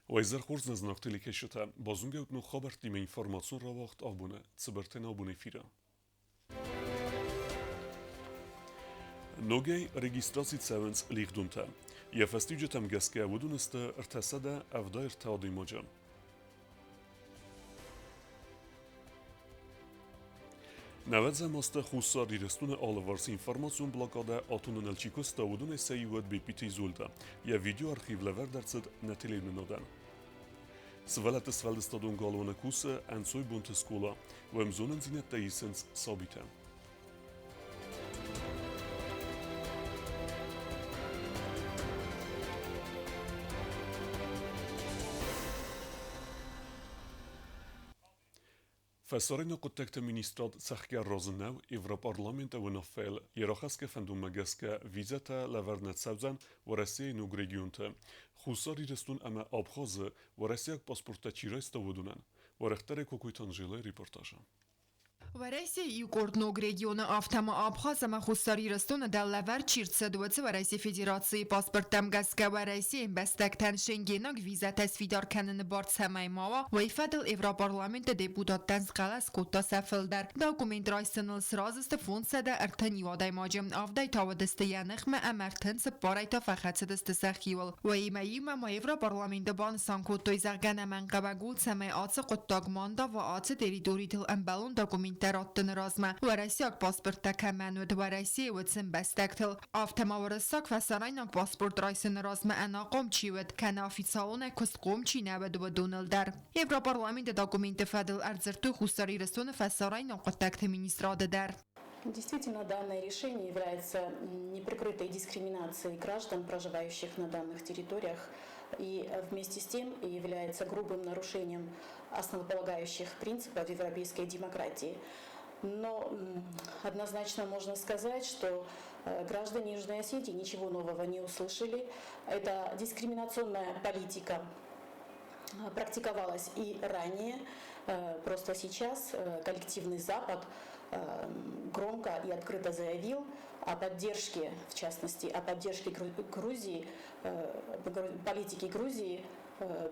Уӕ изӕр хорз нӕ зынаргъ телекӕсджытӕ! Базонгӕ ут ног хабӕрттимӕ информацион рауагъд абоны Цыбыртӕн абон эфиры. Ногӕй регистраци цӕуынц лигъдонтӕ. Йӕ фӕстиуджытӕм гӕсгӕ уыдон сты 373 адӕймаджы. Нӕвӕдзӕм азты Хуссар Ирыстоны алыварс информацион блокадӕ атоныныл чи куыста, уыдонӕй сӕ иу уыд Беппиты Изольдӕ. Йӕ видеоархив лӕвӕрд ӕрцыд нӕ телеуынынадӕн. Сывӕллӕтты сфӕлдыстадон галуаны кусы ӕнцойбонты скъола. Уӕм зонындзинӕдтӕ исынц сабитӕ. Фӕсарӕйнаг хъуыддӕгты министрад цӕхгӕр разы нӕу Европарламенты уынаффӕйыл йӕ рахӕсгӕ фӕндонмӕ гӕсгӕ визӕтӕ лӕвӕрд нӕ цӕудзӕн Уӕрӕсейы ног регионты, Хуссар Ирыстон ӕмӕ Абхазы уӕрӕсейаг паспорттӕ чи райста, уыдонӕн. Уӕрӕхдӕрӕй Кокойты Анжелӕйы репортажы. Уӕрӕсейы иу къорд ног регионы, афтӕ ма Абхаз ӕмӕ Хуссар Ирыстоны дӕр лӕвӕрд чи рцыд, уыцы Уӕрӕсейы Федерацийы паспорттӕм гӕсгӕ Уӕрӕсейы ӕмбӕстӕгтӕн шенгенаг визӕтӕ сфидар кӕныны бар цӕмӕй ма уа, уый фӕдыл Европарламенты депутаттӕн схъӕлӕс кодта сӕ фылдӕр. Документ райсыныл сразы сты 531 адӕймаджы, авдӕй та уыдысты йӕ ныхмӕ ӕмӕ 34-ӕй та фӕхӕцыдысты сӕхиуыл. Уыимӕ иумӕ ма Европарламенты банысан кодтой, зӕгъгӕ, ӕнӕмӕнгхъӕуӕг у, цӕмӕй ацы хъуыддаг ма ндава ацы территоритыл ӕмбӕлон документтӕ раттыны размӕ уӕрӕсейаг паспорттӕ кӕмӕн уыд, Уӕрӕсейы уыцы ӕмбӕстӕгтыл. Афтӕ ма уырыссаг фӕсарӕйнаг паспорт райсыны размӕ ӕнахъом чи уыд, кӕнӕ официалонӕй куыстхъом чи нӕ уыд, уыдоныл дӕр. Европарламенты документты фӕдыл ӕрдзырдтой Хуссар Ирыстоны фӕсарӕйнаг хъуыддӕгты министрады дӕр. Действительно, данное решение является неприкрытой дискриминацией граждан, проживающих на данных территориях, и вместе с тем является грубым нарушением основополагающих принципов европейской демократии. Но однозначно можно сказать, что граждане Южной Осетии ничего нового не услышали. Это дискриминационная политика практиковалась и ранее. Просто сейчас коллективный Запад громко и открыто заявил о поддержке, в частности, о поддержке Грузии, политики Грузии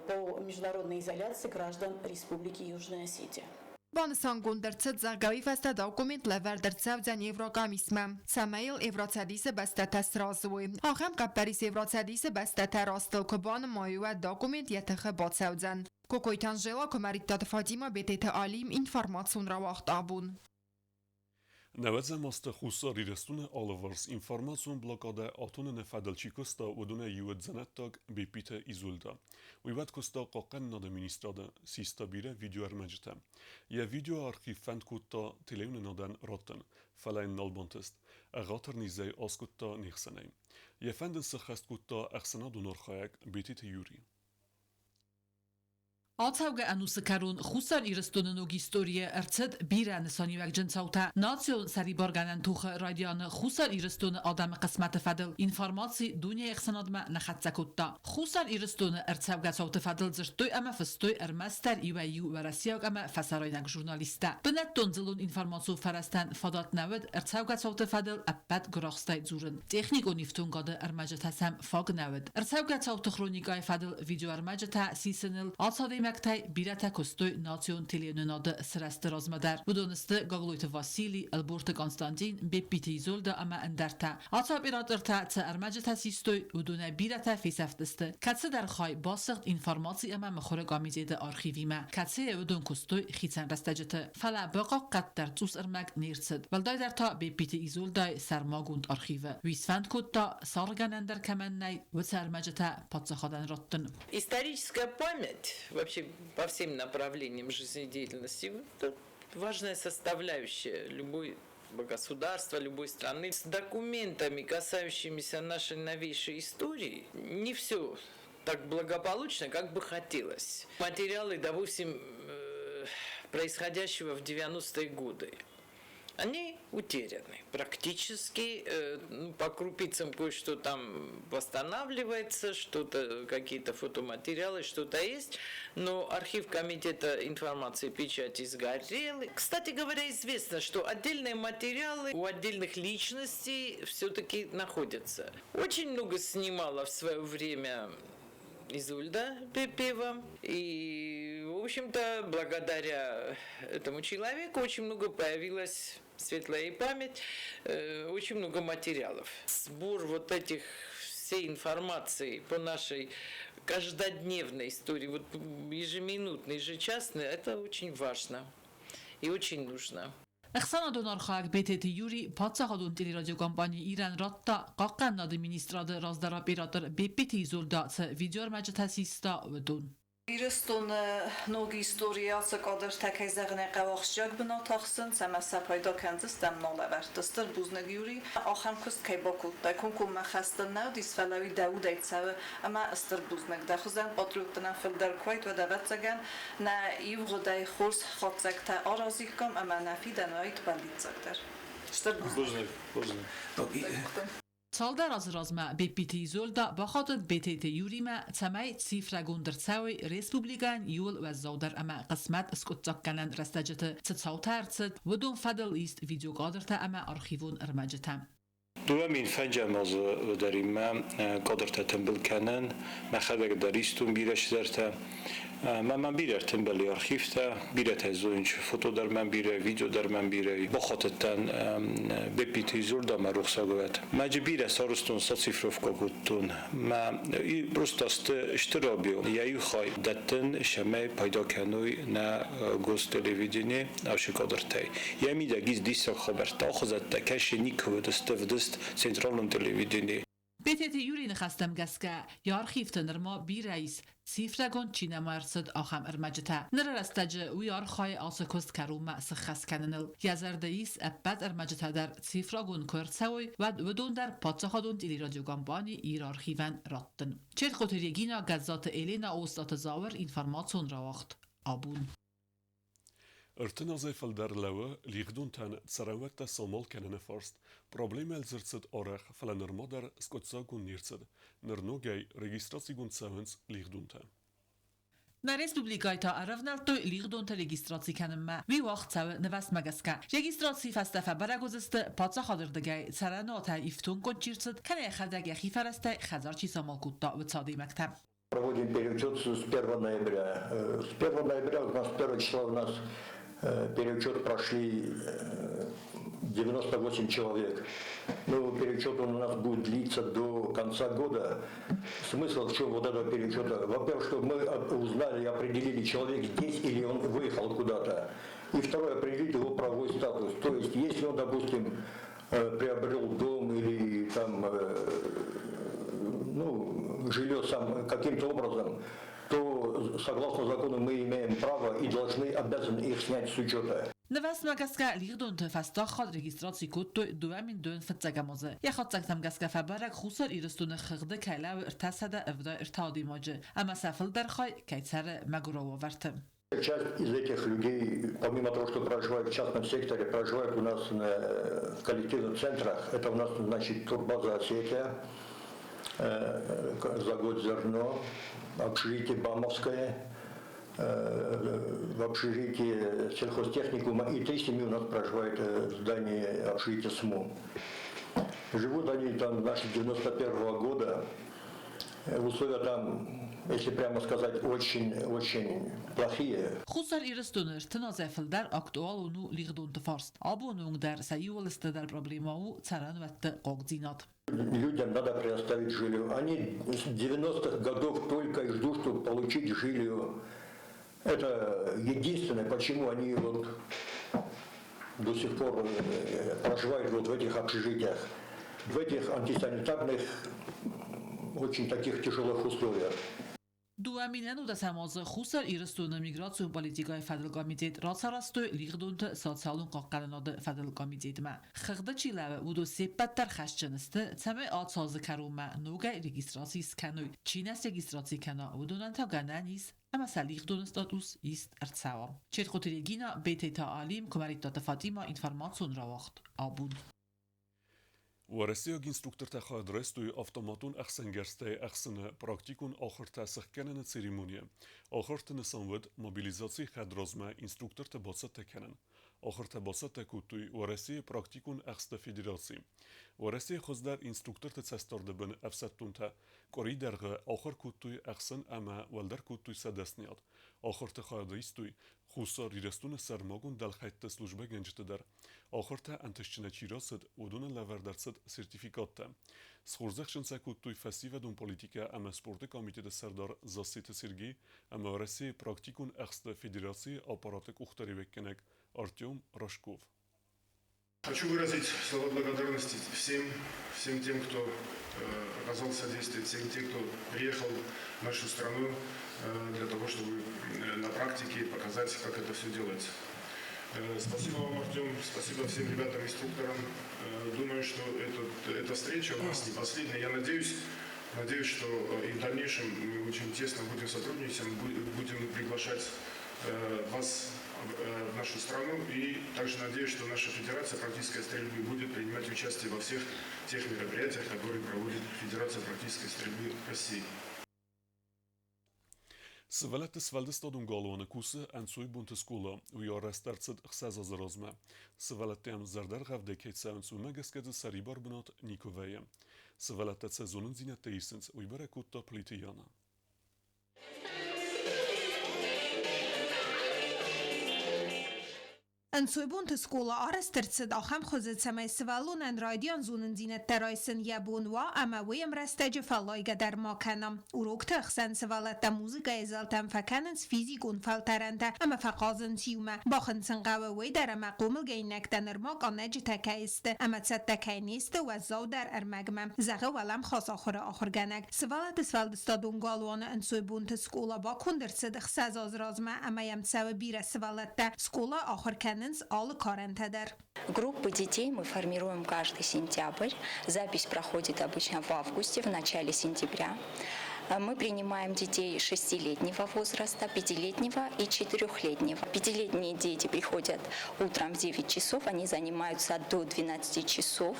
по международной изоляции граждан Республики Южная Осетия. Банысангонд ӕрцыд, зӕгъгӕ, уый фӕстӕ документ лӕвӕрд ӕрцӕудзӕн Еврокъамисмӕ, цӕмӕй йыл Евроцӕдисы бӕстӕтӕ сразы уой. Ахӕм хъӕппӕрис Евроцӕдисы бӕстӕтӕ растыл куы банымайой, уӕд документ йӕ тыхы бацӕудзӕн. Кокойты Анжела, Куымӕридтаты Фатимӕ, Бететы Алим, информацион рауагъд абон. Нӕуӕдзӕм азты Хуссар Ирыстоны алыварс информацион блокадӕ атоныны фӕдыл чи куыста, уыдонӕй иу уыд дзӕнӕттаг Беппиты Изольдӕ. Уый уӕд куыста Хъахъхъӕнынады министрады, систа бирӕ видеоӕрмӕджытӕ. Йӕ видеоархив фӕнд кодта телеуынынадӕн раттын, фӕлӕ йын нал бантыст. Ӕгъатыр низӕй аскъуыдта не хсӕнӕй. Йӕ фӕнд ын сӕххӕст кодта ӕхсӕнадон архайӕг Бететы Юрий. Ацӕугӕ ӕнусы кӕрон Хуссар Ирыстоны ног историйы ӕрцыд бирӕ нысаниуӕгджын цаутӕ. Национ сӕрибаргӕнӕн тохы райдианы Хуссар Ирыстоны адӕмы хъысмӕты фӕдыл информаци дунейы ӕхсӕнадмӕ нӕ хӕццӕ кодта. Хуссар Ирыстоны ӕрцӕугӕ цауты фӕдыл дзырдтой ӕмӕ фыстой ӕрмӕстдӕр иуӕй-иу уӕрӕсейаг ӕмӕ фӕсарӕйнаг журналисттӕ. Бынӕттон дзыллон информацион фӕрӕзтӕн фадат нӕ уыд ӕрцӕугӕ цауты фӕдыл ӕппӕт гуырахстӕй дзурын. Техникон ифтонгады ӕрмӕджытӕ сӕм фаг нӕ уыд. Ӕрцӕугӕ цауты хроникӕйы фӕдыл видеоӕрмӕджытӕ сисыныл ацы адӕймӕгтӕй бирӕтӕ куыстой национ телеуынынады сырӕзты размӕ дӕр. Уыдон сты Гаглойты Васили, Ӕлборты Константин, Беппиты Изольдӕ ӕмӕ ӕндӕртӕ. Ацы оператортӕ цы ӕрмӕджытӕ систой, уыдонӕй бирӕтӕ фесӕфтысты. Кӕцыдӕр хай басыгъд информаци ӕмӕ мыхуыры комитеты архивимӕ, кӕцыйы уыдон куыстой хицӕн рӕстӕджыты. Фӕлӕ бахъахъхъӕддӕр цъус ӕрмӕг не рцыд. Уӕлдайдӕр та Беппиты Изольдӕйы сӕрмагонд архивы. Уый сфӕнд кодта саргъгӕнӕн дӕр кӕмӕн нӕй, уыцы ӕрмӕджытӕ паддзахадӕн раттын. Историческая память вообще по всем направлениям жизнедеятельности важная составляющая любой государства, любой страны. С документами, касающимися нашей новейшей истории, не все так благополучно, как бы хотелось. Материалы, допустим, происходящего в 90-е годы они утеряны. Практически ну, по крупицам кое-что там восстанавливается, что-то, какие-то фотоматериалы, что-то есть, но архив Комитета информации и печати сгорел. Кстати говоря, известно, что отдельные материалы у отдельных личностей все-таки находятся. Очень много снимала в свое время Изольда Пепева. И, в общем-то, благодаря этому человеку очень много появилось, светлая ей память, очень много материалов. Сбор вот этих всей информации по нашей каждодневной истории, вот ежеминутной, ежечасной, это очень важно и очень нужно. Ӕхсӕнадон архайӕг Бететы Юри паддзахадон телерадиокомпани Ир-ӕн радта Хъахъхъӕнынады министрады раздӕры оператор Беппиты Изольда цы видеоӕрмӕджытӕ систа, уыдон. Ирыстоны ног историйы ацы кадртӕ, кӕй зӕгъын ӕй хъӕуы, ахсджиаг бынат ахсынц ӕмӕ сӕ пайда кӕндзыстӕм нӕ лӕвӕртты. Стыр бузныг, Юрий, ахӕм куыст кӕй бакодтай. Комкоммӕ хӕс дын нӕ уыдис, фӕлӕ уый дӕ удӕй цӕуы ӕмӕ стыр бузныг. Дӕ хуызӕн патриотты нӕм фылдӕр куы уаид, уӕд, ӕвӕццӕгӕн, нӕ ивгъуыдӕй хорз хатдзӕгтӕ аразиккам ӕмӕ нӕ фидӕн уаид бӕллиццагдӕр. Стыр бузныг. Бузныг. Бузныг. Цалдӕр азы размӕ Беппиты Изольда бахатыд Бететы Юримӕ, цӕмӕй цифрӕгонд ӕрцӕуой республикӕйӕн иууыл уӕззаудӕр ӕмӕ хъысмӕт скъуыддзаггӕнӕн рӕстӕджыты цы цаутӕ ӕрцыд, уыдон фӕдыл ист видеокадртӕ ӕмӕ архивон ӕрмӕджытӕ. 2005 азы дӕр-имӕ кадртӕ тымбыл кӕнын, мӕхӕдӕг дӕр истон бирӕ чидӕртӕ. Мӕ мӕм бирӕ ӕртымбыл и архивтӕ, бирӕтӕ зонынц, фото дӕр мӕм бирӕ, видео дӕр мӕм бирӕ. Бахатыдтӕн Беппиты Изольдамӕ рухсаг уӕд. Мӕджы бирӕ сарӕзтон, сацифровка кодтон. Мӕ просто стыр объем. Йӕ иу хай дӕттын, цӕмӕй пайда кӕной нӕ гостелевидение ацы кадртӕй. Йӕ мидӕг ис диссаг хабӕрттӕ, ахуызӕттӕ кӕсы никуы уыдысты ӕвдыст централон телевиденийы. Бететы Юрийы ныхӕстӕм гӕсгӕ, йӕ архивты нырма бирӕ ис, цифрӕгонд чи нӕма ӕрцыд, ахӕм ӕрмӕджытӕ. Ныры рӕстӕджы уый архайы ацы куыст кӕронмӕ сыххӕст кӕныныл. Йӕ зӕрды ис, ӕппӕт ӕрмӕджытӕ дӕр цифрагонд куы ӕрцӕуой, уӕд уыдон дӕр паддзахадон телерадиокомпани Ир-архивӕн раттын. Чертхъоты Регина, Гӕззаты Елена, Остъаты Зауыр, информацион рауагъд Абон. 30 азӕй фылдӕр лӕууы лигъдонтӕн цӕрӕнуӕттӕ самал кӕныны фарст. Проблемӕ дзырд цыд арӕх, фӕлӕ нырма дӕр скъуыддзаггонд не рцыд. Ныр ногӕй регистрацигонд цӕуынц лигъдонтӕ. Нӕ республикӕйы та ӕрӕвнӕлдтой лигъдонтӕ регистраци кӕнынмӕ. Уый уагъд цӕуы нывӕстмӕ гӕсгӕ. Регистрацийы фӕстӕ фӕбӕрӕг уыдзысты, паддзахады рдыгӕй цӕрӕнуатӕй ифтонггонд чи рцыд, кӕнӕ йӕхӕдӕг йӕхи фӕрӕзтӕй хӕдзар чи самал кодта, уыцы адӕймӕгтӕ. Проводим переучет с 1 ноября. С 1 ноября у нас 1 числа у нас переучет прошли 98 человек. Ну, переучет он у нас будет длиться до конца года. Смысл в чем вот этого переучета? Во-первых, чтобы мы узнали и определили, человек здесь или он выехал куда-то. И второе, определить его правовой статус. То есть, если он, допустим, приобрел дом или там, ну, жилье сам каким-то образом, то согласно закону мы имеем право и должны, обязаны их снять с учета. Нывӕстмӕ гӕсгӕ лигъдонты фӕстаг хатт регистраци кодтой 2025 азы. Йӕ хатдзӕгтӕм гӕсгӕ фӕбӕрӕг, Хуссар Ирыстоны хыгъды кӕй лӕууы 373 адӕймаджы ӕмӕ сӕ фылдӕр хай кӕй цӕры мӕгуырау уавӕрты. Часть из этих людей, помимо того, что проживают в частном секторе, проживают у нас в коллективных центрах. Это у нас, значит, турбаза Осетия, Заготзерно, общежитие Бамовское, в общежитии сельхозтехникума, и три семьи у нас проживают в здании общежития СМУ. Живут они там, значит, 91 года. Условия там, если прямо сказать, очень-очень плохие. Хуссар Ирыстоны 30 азӕй фылдӕр актуалон у лигъдонты фарст. Абоны онг дӕр сӕ иууыл стырдӕр проблемӕ у цӕрӕнуӕтты хъуагдзинад. Людям надо предоставить жилье. Они с 90-х годов только и ждут, чтобы получить жилье. Это единственное, почему они вот до сих пор проживают вот в этих общежитиях, в этих антисанитарных, очень таких тяжелых условиях. 2019 азы Хуссар Ирыстоны миграцион политикӕйы фӕдыл комитет рацарӕзтой лигъдонты социалон хъахъхъӕнынады фӕдыл комитетмӕ. Хыгъды чи лӕууы, уыдон се ппӕт дӕр хӕсджын сты, цӕмӕй ацы азы кӕронмӕ ногӕй регистраци скӕной. Чи нӕ срегистраци кӕна, уыдонӕн та гӕнӕн ис, ӕмӕ сӕ лигъдоны статус ист ӕрцӕуа. Четхъоты Регина, Бететы Алим, Куымӕридтаты Фатима, информацион рауагъд Абон. Уӕрӕсейаг инструктортӕ хайад райстой автоматон ӕхсӕнгӕрзтӕй ӕхсыны практикон ахуыртӕ сыхгӕныны церемонийы. Ахуырты нысан уыд мобилизацийы хӕдразмӕ инструктортӕ бацӕттӕ кӕнын. Ахуыртӕ бацӕттӕ кодтой Уӕрӕсейы практикон ӕхсты федераци. Уӕрӕсейы хуыздӕр инструкторты цӕстдарды бын ӕфсӕддонтӕ къуыри дӕргъы ахуыр кодтой ӕхсын ӕмӕ уӕлдӕр кодтой сӕ дӕсныйад. Ахуырты хайад истой Хуссар Ирыстоны сӕрмагонд дӕлхӕйтты службӕгӕнджыты дӕр. Ахуыртӕ ӕнтыстджынӕй чи рацыд, уыдонӕн лӕвӕрд ӕрцыд сертификаттӕ. Схорзӕхджын сӕ кодтой фӕсивӕдон политикӕ ӕмӕ спорты комитеты сӕрдар Зассеты Сергей ӕмӕ Уӕрӕсейы практикон ӕхсты федерацийы аппараты къухдариуӕггӕнӕг Артем Рожков. Хочу выразить слова благодарности всем, всем тем, кто оказал содействие, всем тем, кто приехал в нашу страну для того, чтобы на практике показать, как это все делается. Спасибо вам, Артем, спасибо всем ребятам-инструкторам. Думаю, что эта встреча у нас не последняя. Я надеюсь, что и в дальнейшем мы очень тесно будем сотрудничать, будем приглашать вас в нашу страну. И также надеюсь, что наша Федерация практической стрельбы будет принимать участие во всех тех мероприятиях, которые проводит Федерация практической стрельбы России. Сывӕллӕтты сфӕлдыстадон галуаны кусы ӕнцойбонты скъола, уый арӕзт ӕрцыд 6 азы размӕ. Сывӕллӕттӕм зӕрдӕргъӕвдӕй кӕй цӕуынц, уымӕ гӕсгӕ дзы сӕрибар бынат никуы вӕййы. Сывӕллӕттӕ цы зонындзинӕдтӕ исынц, уый бӕрӕг кодта Плиты Яна. Ӕнцойбонты скъола арӕзт ӕрцыд ахӕм хуызы, цӕмӕй сывӕллонӕн райдиан зонындзинӕдтӕ райсын йӕ бон уа ӕмӕ уый ӕмрӕстӕджы фӕллайгӕ дӕр ма кӕна. Урокты ӕхсӕн сывӕллӕттӕ музыкӕйы зӕлтӕм фӕкӕнынц физикон фӕлтӕрӕнтӕ ӕмӕ фӕхъазынц иумӕ. Бахынцын хъӕуы уый дӕр, ӕмӕ хъомылгӕнинӕгтӕ нырма къаннӕджытӕ кӕй сты ӕмӕ цӕттӕ кӕй не сты уӕззаудӕр ӕрмӕгмӕ, зӕгъы уӕлӕмхас ахуыры ахуыргӕнӕг. Сывӕллӕтты сфӕлдыстадон галуаны ӕнцойбонты скъола баконд ӕрцыд 6 азы размӕ ӕмӕ йӕм цӕуы бирӕ сывӕллӕттӕ. Скъола ахуыр кӕнынц алы карӕнтӕ дӕр. Группы детей мы формируем каждый сентябрь. Запись проходит обычно в августе, в начале сентября. Мы принимаем детей шестилетнего возраста, пятилетнего и четырехлетнего. Пятилетние дети приходят утром в 9 часов, они занимаются до 12 часов.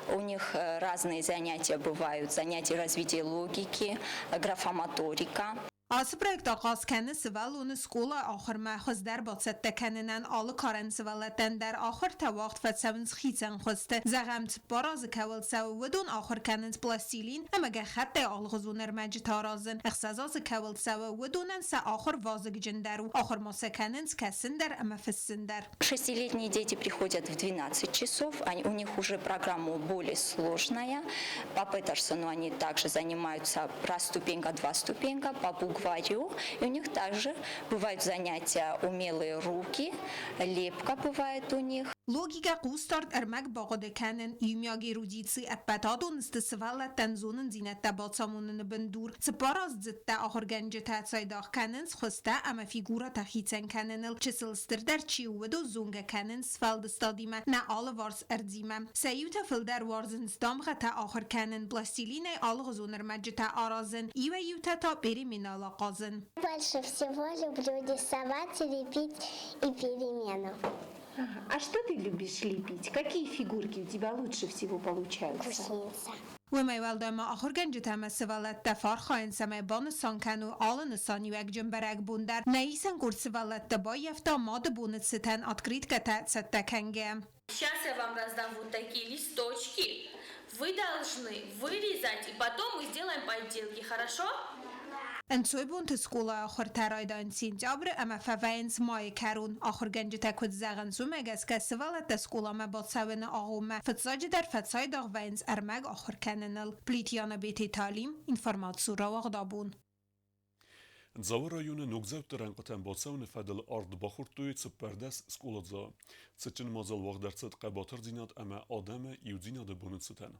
У них разные занятия бывают, занятия развития логики, графомоторика. Ацы проект ахъаз кӕны сывӕллоны скъолайы ахуырмӕ хуыздӕр бацӕттӕ кӕнынӕн. Алы карӕн сывӕллӕттӕн дӕр ахуыртӕ уагъд фӕцӕуынц хицӕн хуызты. Зӕгъӕм, 4 азы кӕуыл цӕуы, уыдон ахуыр кӕнынц пластилин ӕмӕ гӕххӕттӕй алыгъуызон ӕрмӕджытӕ аразын. 6 азы кӕуыл цӕуы, уыдонӕн сӕ ахуыр вазыгджындӕр у. Ахуыр ма сӕ кӕнынц кӕсын дӕр ӕмӕ фыссын дӕр. Шестилетние дети приходят в 12 часов, они, у них уже программа более сложная. По Петерсону они также занимаются раз ступенька, два ступенька, по букварю. И у них также бывают занятия умелые руки, лепка бывает у них. Логикӕ, хъусдард, ӕрмӕг бахъуыды кӕнын, иумиаг эрудици ӕппӕт адон сты сывӕллӕттӕн зонындзинӕдтӕ бацамоныны бындур. 4-аздзыдтӕ ахуыргӕнджытӕ цайдагъ кӕнынц хуызтӕ ӕмӕ фигурӕтӕ хицӕн кӕныныл. Чысыл стырдӕр чи у, уыдон зонгӕ кӕнынц сфӕлдыстадимӕ, нӕ алыварс ӕрдзимӕ. Сӕ иутӕ фылдӕр уарзынц дамгъӕтӕ ахуыр кӕнын, пластилинӕй алыгъуызон ӕрмӕджытӕ аразын, иуӕй-иутӕ та переменала хъазын. Больше всего люблю рисовать, лепить и перемену. Ага. А что ты любишь лепить? Какие фигурки у тебя лучше всего получаются? Гусеница. Уымӕй уӕлдай ма ахуыргӕнджытӕ ӕмӕ сывӕллӕттӕ фӕархайынц, цӕмӕй банысан кӕной алы нысаниуӕгджын бӕрӕгбон дӕр. Нӕ исӕн къорд сывӕллӕтты баййӕфта Мады боны цытӕн открыткӕтӕ цӕттӕ кӕнгӕ. Сейчас я вам раздам вот такие листочки. Вы должны вырезать, и потом мы сделаем поделки, хорошо? Ӕнцойбонты скъолайы ахуыртӕ райдайынц сентябры ӕмӕ фӕвӕййынц майы кӕрон. Ахуыргӕнджытӕ куыд зӕгъынц, уымӕ гӕсгӕ сывӕллӕттӕ скъоламӕ бацӕуыны агъоммӕ фыццаджыдӕр фӕцайдагъ вӕййынц ӕрмӕг ахуыр кӕныныл. Плитьяна Бететалим, информаци рауагъд абон. Дзауы районы ногдзӕутты рӕнхъытӕм бацӕуыны фӕдыл ард бахордтой 14 скъоладзауы. Цытджын мадзал уагъд ӕрцыд хъӕбатырдзинад ӕмӕ адӕмы иудзинады боны цытӕн.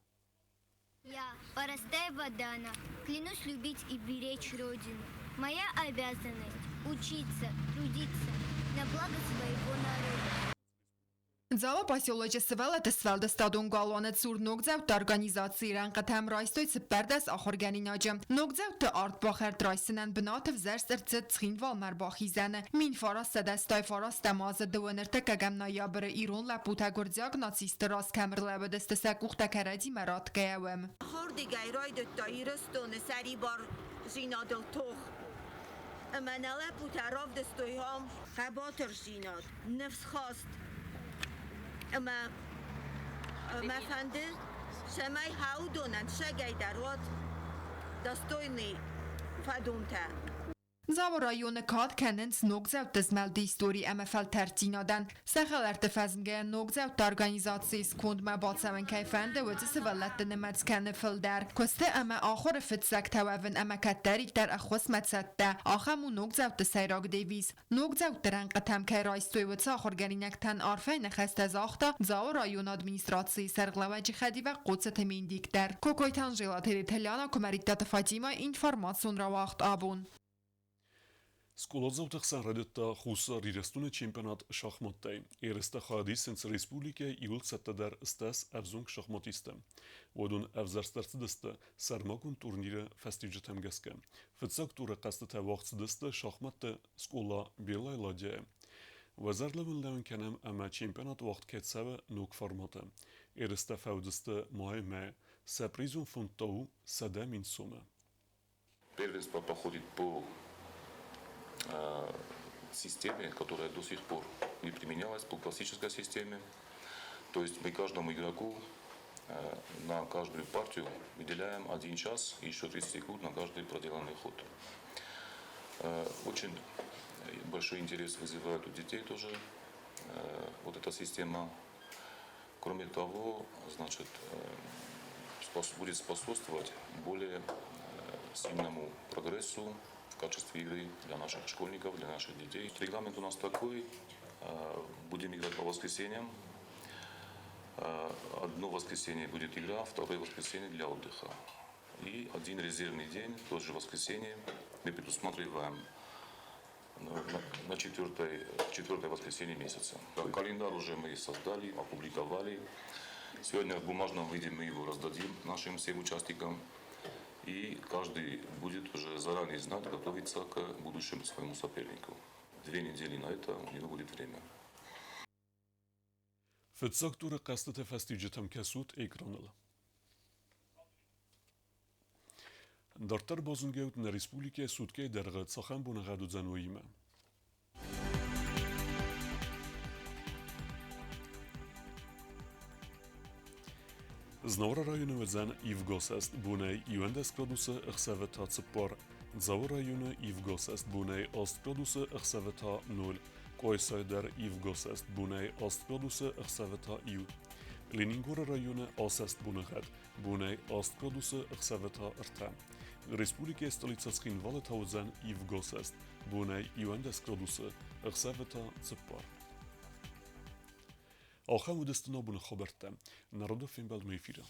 Я, Парастаева Дана, клянусь любить и беречь Родину. Моя обязанность – учиться, трудиться на благо своего народа. Дзауы поселочы сывӕллӕтты сфӕлдыстадон галуаны цур ногдзӕутты организацийы рӕнхъытӕм райстой 14 ахуыргӕнинаджы. Ногдзӕутты ардбахӕрд райсынӕн бынат ӕвзӕрст ӕрцыд Цхинвалмӕ ӕрбахизӕны. 1989 азы 29 ноябры ирон лӕппутӕ гуырдзиаг нацистты раз кӕм ӕрлӕууыдысты, сӕ къухтӕ кӕрӕдзимӕ ратгӕйӕ, уым. Хордыгӕй райдыдта Ирыстоны сӕрибардзинадыл тох. Ӕмӕ нӕ лӕппутӕ равдыстой ам хъӕбатырдзинад, ныфсхаст. Ӕмӕ мӕ фӕнды, цӕмӕй уыдонӕн сӕгӕй дӕр уӕд достойный фӕдонтӕ. Дзауы районы кад кӕнынц ногдзӕутты змӕлды истори ӕмӕ фӕлтӕрддзинадӕн. Сӕ хӕлӕртты фӕзмгӕйӕ ногдзӕутты организацийы скондмӕ бацӕуын кӕй фӕнды, уыцы сывӕллӕтты нымӕц кӕны фылдӕр. Куысты ӕмӕ ахуыры фыццӕгтӕ уӕвын ӕмӕ кӕддӕриддӕр ӕххуысмӕ цӕттӕ, ахӕм у ногдзӕутты сӕйраг девиз. Ногдзӕутты рӕнхъытӕм кӕй райстой, уыцы ахуыргӕнинӕгтӕн арфӕйы ныхӕстӕ загъта Дзауы районы администрацийы сӕргълӕууӕджы хӕдивӕг Хъоцыты Мендик дӕр. Кокойты Анжела, Теретеляна, Куымӕридтаты Фатимӕ, информацион рауагъд абон. Скъоладзауты хсӕн райдыдта Хуссар Ирыстоны чемпионат шахматтӕй. Ерыстӕ хайад исынц республикӕйы иууыл цӕттӕдӕр 80 ӕвзонг шахматисты. Уыдон ӕвзӕрст ӕрцыдысты сӕрмагонд турниры фӕстиуджытӕм гӕсгӕ. Фыццаг туры хъӕзтытӕ уагъд цыдысты шахматты скъола Белая ладья. Уӕ зӕрдыл лӕууын кӕнӕм ӕмӕ чемпионат уагъд кӕй цӕуы ног форматы. Ерыстӕ фӕуыдзысты майы мӕйы. Сӕ призон фонд та у 100 000 сомы. Первенство проходит по системе, которая до сих пор не применялась, по классической системе. То есть мы каждому игроку на каждую партию выделяем 1 час и еще 30 секунд на каждый проделанный ход. Очень большой интерес вызывает у детей тоже вот эта система. Кроме того, значит, будет способствовать более сильному прогрессу в качестве игры для наших школьников, для наших детей. Регламент у нас такой: будем играть по воскресеньям. Одно воскресенье будет игра, второе воскресенье для отдыха. И один резервный день, тоже воскресенье, мы предусматриваем на четвертое воскресенье месяца. Календарь уже мы создали, опубликовали. Сегодня в бумажном виде мы его раздадим нашим всем участникам. И каждый будет уже заранее знать, готовиться к будущему своему сопернику. 2 недели на это у него будет время. Фыццаг туры хъӕзтыты фӕстиуджытӕм кӕсут экраныл. Дарддӕр базонгӕут, нӕ республикӕйы суткӕйы дӕргъы цахӕм боныгъӕд уыдзӕн, уыимӕ. Знауыры районы уыдзӕн ивгӕсӕст, бонӕй 11 градусы, ӕхсӕвы та 4. Дзауы районы ивгӕсӕст, бонӕй 8 градусы, ӕхсӕвы та 0. Къуайсайы дӕр ивгӕсӕст, бонӕй 8 градусы, ӕхсӕвы та 1. Ленингоры районы асӕст боныгъӕд, бонӕй 8 градусы, ӕхсӕвы та 3. Республикӕйы столицӕ Цхинвалы та уыдзӕн ивгӕсӕст, бонӕй 11 градусы, ӕхсӕвы та 4. Ахӕм уыдысты нӕ абоны хабӕрттӕ. Нӕ радон фембӕлдмӕ эфиры.